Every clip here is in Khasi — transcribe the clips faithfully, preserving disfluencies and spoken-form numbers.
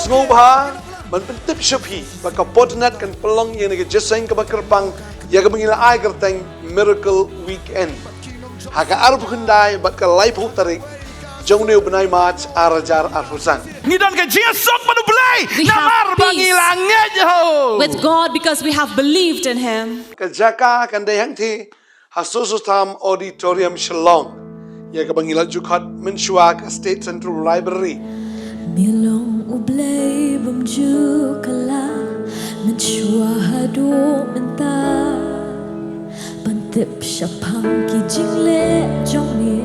Sngewbha ban pyntip sha phi ba ka por tnat kan pynlong ïa kane ka jingïaseng kaba kyrpang ïa kaba ngi la ai kyrteng Miracle Weekend ha ka arphew khyndai bad ka laiphew tarik jong une u bnai March ar hajar arphew san. Ngi don ka jingïasuk bad U Blei namar ba ngi la ngeit ha u. With God because we have believed in Him. Ka jaka kan dei hangtei ha Soso Tham Auditorium, Shillong, ïa kaba ngi la ju khot mynshuwa ka State Central Library. Me long U Blei bym ju kylla mynshuwa haduh mynta. Ban tip shaphang ki jingleh jong me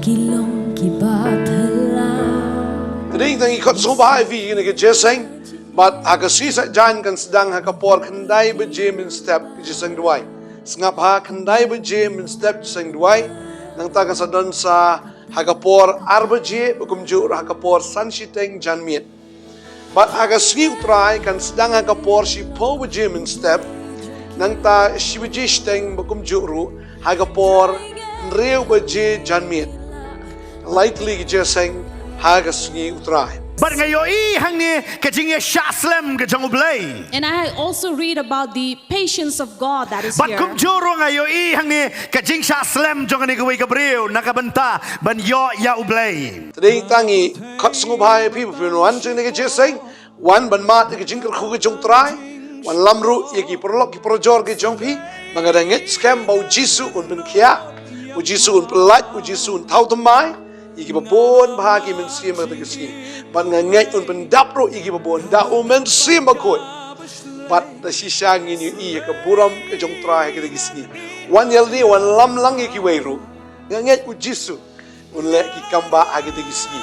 ki long kiba phylla. Te dei tang ngi khot sngewbha ïa phi ïa kane ka jingïaseng. Bad ha ka sngi Saitjaiñ kan sdang ha ka por khyndai baje mynstep ka jingïaseng duwai. Sngap ha, khyndai baje mynstep jingïaseng duwai. Nangta kan sa don sa ha ka por ar baje, ba kumjuh ruh ha ka por san shiteng janmiet. Bad ha ka sngi U Trai kan sdang ha ka por shiphew baje mynstep. Nangta shi baje shiteng, ba kumjuh ruh ha ka por hynriew baje janmiet. Lai tylli ki jingïaseng ha ka sngi U Trai. Bad nga ïohi hangne ka jingïashah slem ka jong U Blei. And I also read about the patience of God that is Bad here. Kumjuh ruh nga ïohi hangne ka jingshah slem jong kane kawei ka briew na ka bynta ban ïoh ïa U Blei. Te dei tang ngi khot sngewbha ïa phi ba phin wan jong kane ka jingïaseng. Wan ban mad ïa ka jingkyrkhu ka jong U Trai. Wan lam ruh ïa ki paralok ki parajor ka jong phi. Ba nga dang ngeit skhem ba U Jisu un pynkhiah, U Jisu un pyllait, U Jisu un thaw thymmai ïa kiba bun bha ki mynsiem ha kata ka sngi. Bad nga ngeit un pyndap ruh ïa kiba bun da U Mynsiem Bakhuid. Bad da shisha ngin ïohi ïa ka burom ka jong U Trai ha kata ka sngi. Wan ïa lade, wan lam lang ïa kiwei ruh. Nga ngeit U Jisu un leh ki kam ba ha kata ka sngi.